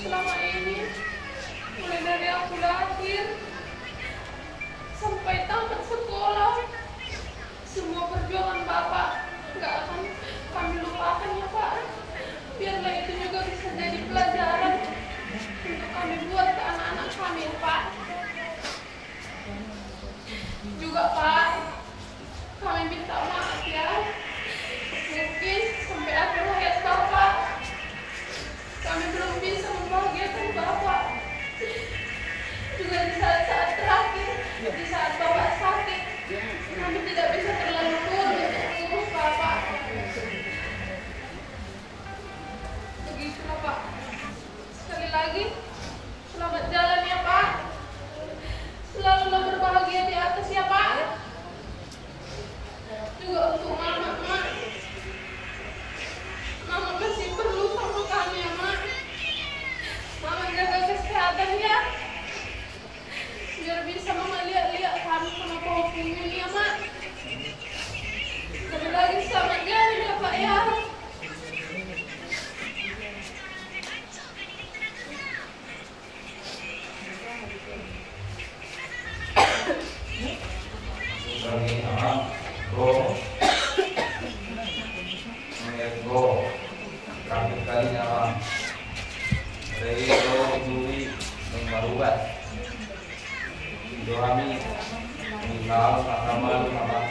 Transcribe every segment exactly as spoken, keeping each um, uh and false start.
Selama ini, mulai dari aku lahir sampai tamat sekolah, semua perjuangan Bapak nggak akan kami lupakan, ya Pak. Biarlah itu juga bisa jadi pelajaran untuk kami buat ke anak-anak kami, ya Pak. Juga, Pak, kami minta maaf, ya. Mungkin sampai akhir hayat Bapak, kami belum bisa membahagiakan Bapak. Juga di saat-saat terakhir, di saat Bapak sakit, kami tidak bisa terlalu kuat untuk mengurus Bapak. Begitulah, Pak. Sekali lagi, selamat jalan ya, Pak. Selalulah berbahagia di atas ya, Pak. Juga untuk Mama, Mak. Mama masih perlu sama kami ya, Mak. Mama jaga kesehatan ya. Biar bisa Mama lihat-lihat kami sama Pak Ompung ini ya, Mak. Sekali lagi selamat jalan ya, Pak ya. Kami, Amang, Bro. Melihat Bro. Terakhir kali, Amang. Dari Bro Juli yang baru buat. Ido hami. Minal, Amang, Amang.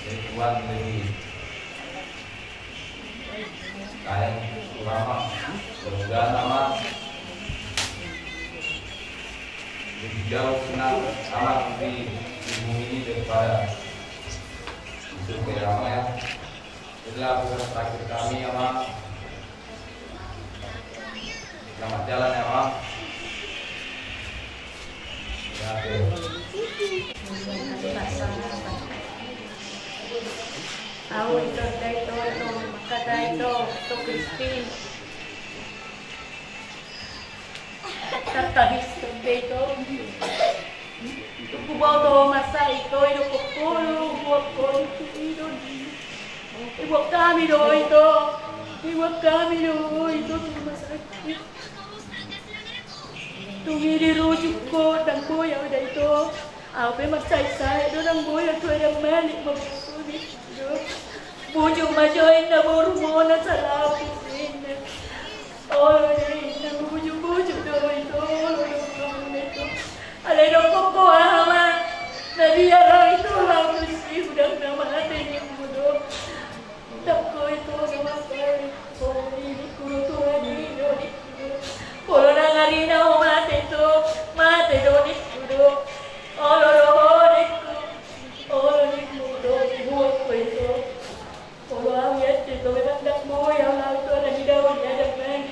Dari Tuan, dari Kayak ulama, semoga nama lebih jauh senang amat di bumi ini daripada itu ke lama ya. Itulah pesan terakhir kami ya, Mak. Selamat jalan ya, Mak. Au ito, ito, ito, mangkatai ito, ito Kristin. Tartangis ito, ito. Huboto ho mansai ito, idokkon ho do, huboan ho tu ido. Iboan hami do ito, iboan hami do ito tu rumah sakit. Dung i dirujuk ho, ndang boi au da ito. Au pe marsae-sae do, ndang boi au tu adan malik mamboto ni do. Bujuk ma jo inna borumuna, salaput inna. Olo do inna, bujuk-bujuk do ito, olo do inna ito. Alai dokkon ho aha ma na biar au ito laho tusi, hudang na mate nimmu do. Ndang ho ito na mate, ho do ningku do, Tuhan i do ningku do. Molo nang arina ho mate ito, mate do ningku do. Olo do ho ningku, olo ningku do, huboan ho ito. Molo au i ate ito, memang ndang boi au laho tu adan ni daon ni adan malik.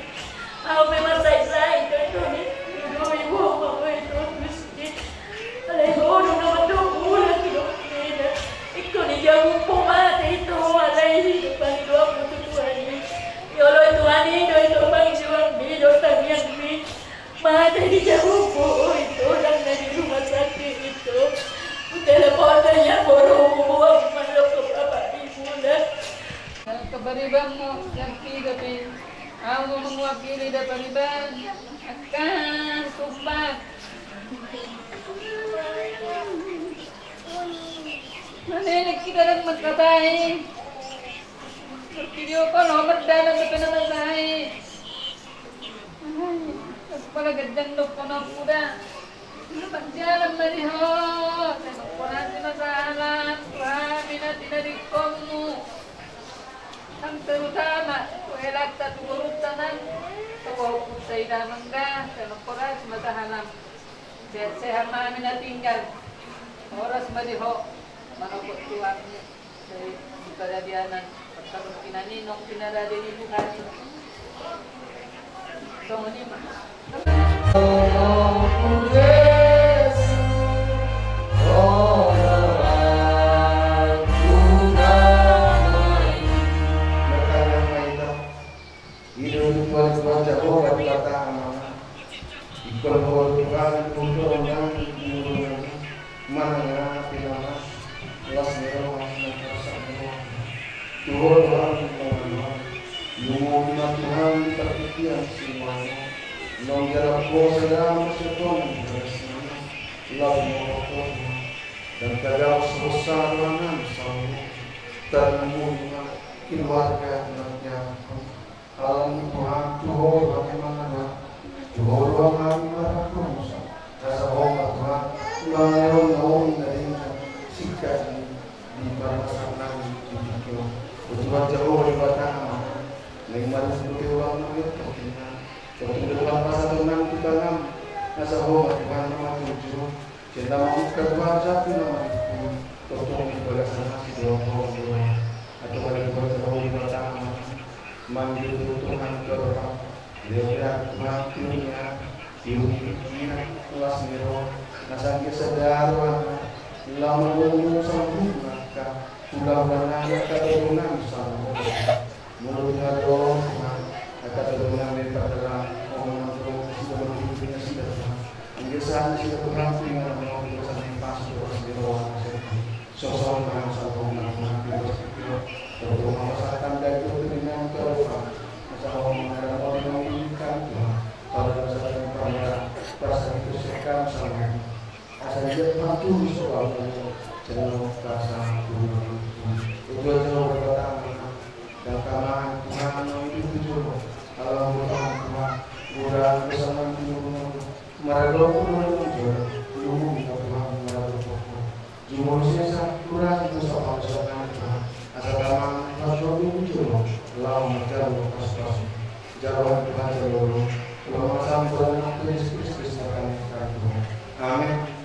Au pe marsae-sae ito, ito ningku do, iboan ma ho ito tusi. Alai ho do na mandok mula tu dokter i. Ingkon dijabun ho mate ito, alai hidup pangidoanmu tu Tuhan i. Dioloi Tuhan i do ito pangidoanmi dohot tangiangmi. Mate dijabun ho ito, ndang na di rumah sakit ito. Hutelepon do nian borumu, boan mandok tu bapak di mula. Keparibanmu yang tiga pe. Au ma mewakili da pariban. Angka tumpak. Manenek hita ndang mangkatai. Video call ho mardalan dope na mansai. Ai, pala ganjang dohononku da. Marjalan ma di ho, sai mangkorasi ma sahalam tu hami na tinaringkonmu. Nang terutama tu helanta, tu borunta nang tu pahompunta i damang da, sai mangkorasi ma sahalam. Sehat-sehat ma hami na tinggal. Horas ma di ho manopot tu hami. Sai di paradianan, parsadongkinan i nang pinarade ni Tuhan i. Songon i ma. Ido ni Tuhan, Tuhan Jahowa Debata Amanta. Ingkon Ho do Tuhan, Ho do Amanta, manang aha pe na las ni roha, manang las ni roha. Tu Ho do hami manang. Lumobi ma Tuhan di partingkian Naung jala poso damang sian tonga ni bagasna, laho mangkorhon Tuhan. Ndang tagak songon sahalak na sahalak, tarlumobi ma keluarga na nian. Alani Tuhan, tu Ho do hami mangadopi, tu Ho do hami marhaposan. Asa Ho ma Tuhan, mangalehon na uli na denggan, singkat ni di parmasalahan nami di tingki on. O Tuhan Jahowa Debata Ama, naeng marhite ulang nami on, tontu do Tuhan pasahaton nami tu tangan, asa Ho ma Tuhan na manjujur, sian na mamungka Tuhan sahat tu na mangihuthon, tongtong di bagasan asi dohot holong ni roha. Antong ale Tuhan Jahowa Debata Ama, mangihuthon Tuhan tu adopan, dia Tuhan, Tuhan, Tuhan, Tuhan, las ni roha, na sangkir sada roha, laho mangolu saluhut angka hulahula nami, angka tondi nami saluhut. Molo tung adong Tuhan, angka tondi nami pardalan, on ma tong nasida, molo tung nasida Tuhan, anggiat sahat nasida Tuhan tu inganan on, tu bagasan ni pasu dohot las ni roha na sangkir. Songon i ma hami saluhutna Tuhan, tu bagasan ni roha, tongtong ma pasahat hami dohot tondi nami tu adopan, asa Ho ma na mangaramoti, mangihuthon Tuhan. Pala na sangkir pardalan, pasahat tu sekam sama. Asa dia patuh di soal ini, jangan kasar dulu. Itu aja lo berkata, dan kaman Tuhan itu jujur, kalau Tuhan, Tuhan, murah bersama dulu, maralo pun jujur, dulu minta Tuhan, maralo pun. Jumur sesa, kurang itu sama sama Tuhan. Asa kaman, Tuhan, dulu jujur, lawan jauh pas-pas. Jauh Tuhan, jauh. Kalau sama Tuhan, Tuhan Yesus Kristus, Tuhan, Tuhan. Amin.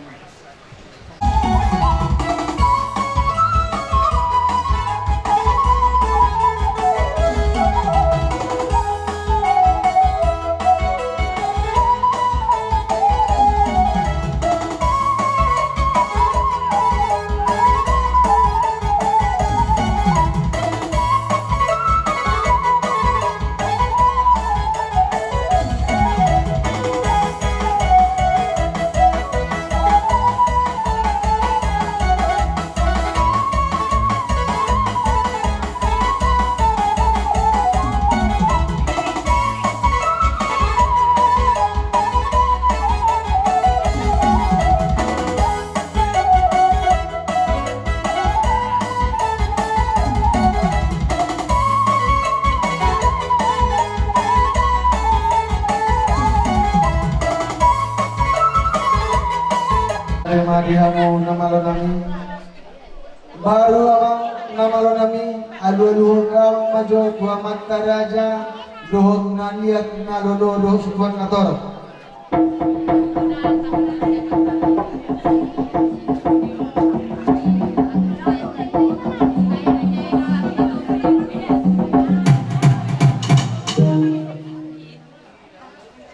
Ima di hamu na malo nami. Baru amang na malo nami, alualuhon damang ma jo tu amanta raja dohot na liat na lolo dohot situan na torop.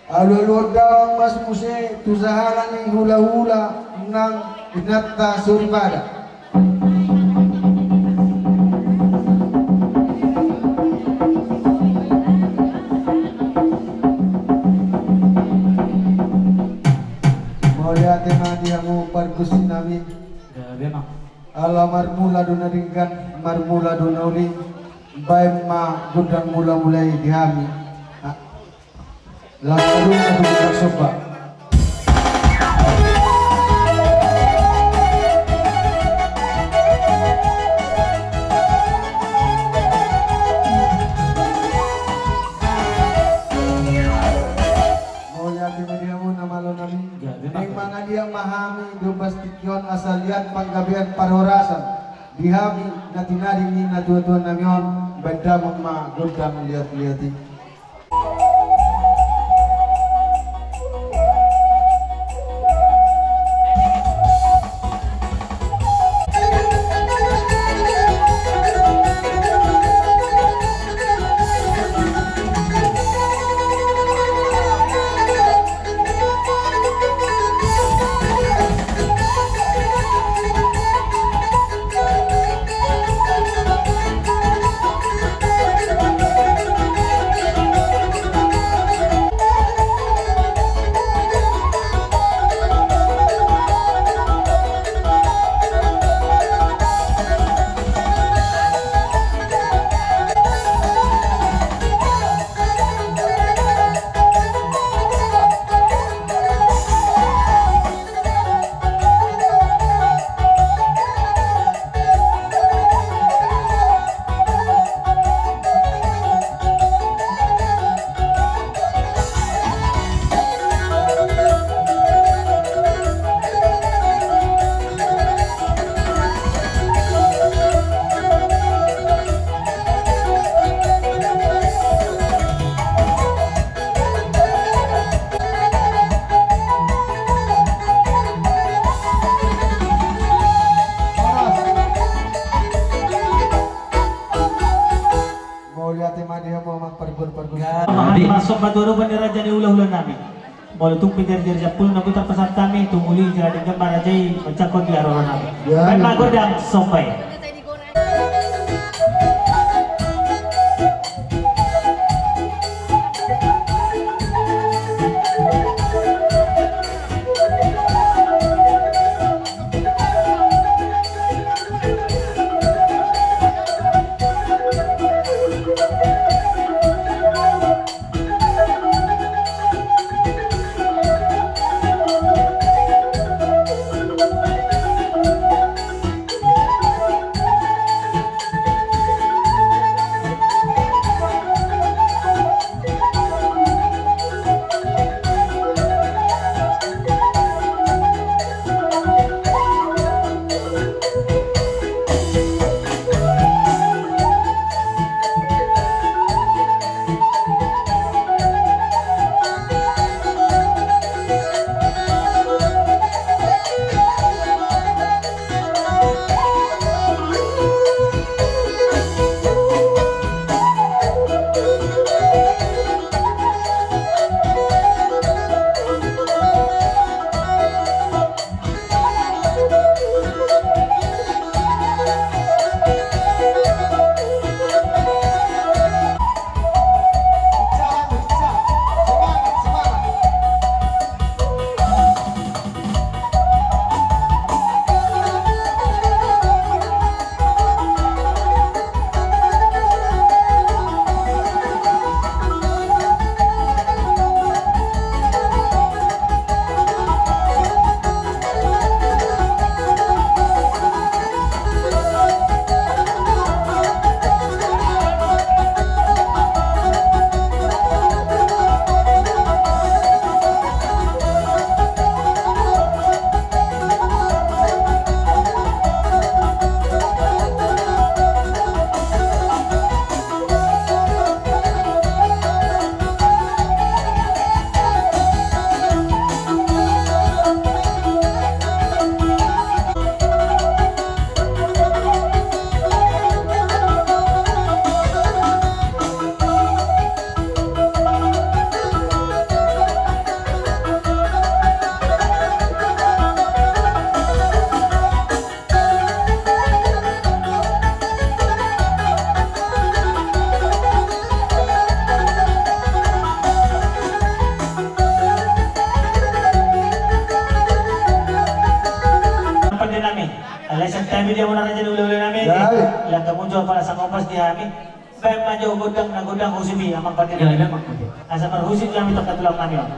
Alualuhon damang ma muse tu sahala ni hulahula nang inanta soripada. Mauliate ma di hamu pargonsi nami. Gabe ma. Ala marmula do na denggan, marmula do na uli. Baen ma gondang mulamula i di hami. Ah. Langsung saja kita coba. Mauliate ma di hamu na malo nami. Naeng mangaliat ma hami di ombas tingki on asa liat panggabean parhorasan di hami na tinading ni natuatua nami on. Baen damang ma gondang liatliat i. Marsomba tu adopan ni raja ni hulahula nami. Molo tung pe jari-jari sampulu na boi tarpasahat hami, tung uli jala denggan ma raja i manjangkon di haroro nami. Ya, baen ma gondang somba i. Pande nami, alai santabi dia muna raja ni hulahula nami. Jai. Laka muncul pala sangopas di hami. Baen ma jo gondang na gondang husip i, amang pande. Jai, amang pande. Asa marhusip hami tongka tulang nami on.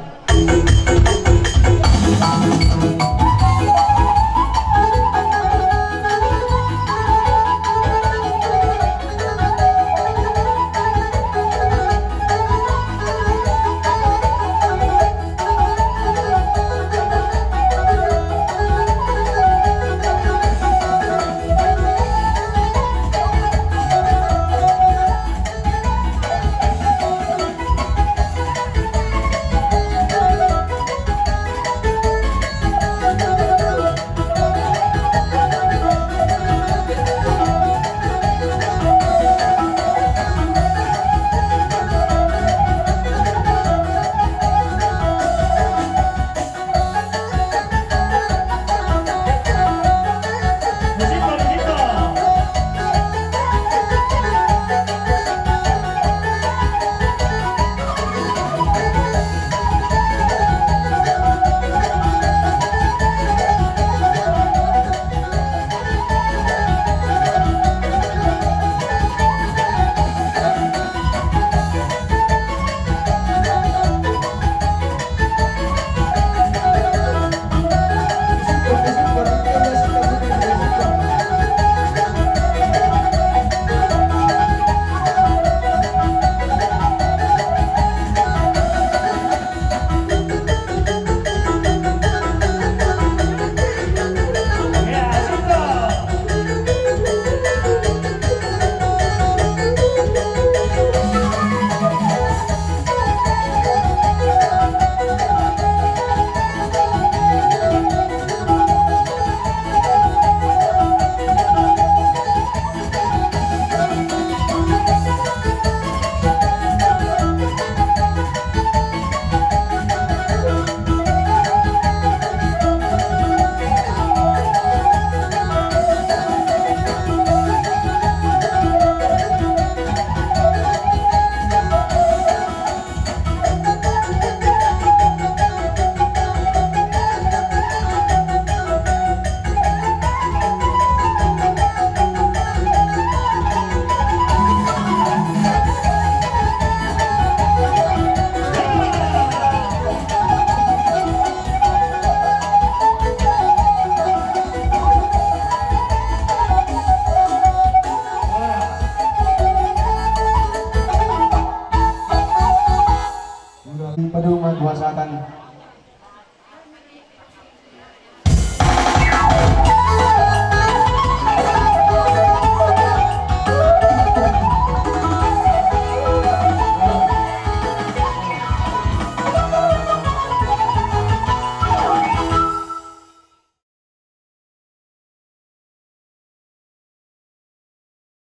Duma kuasatan.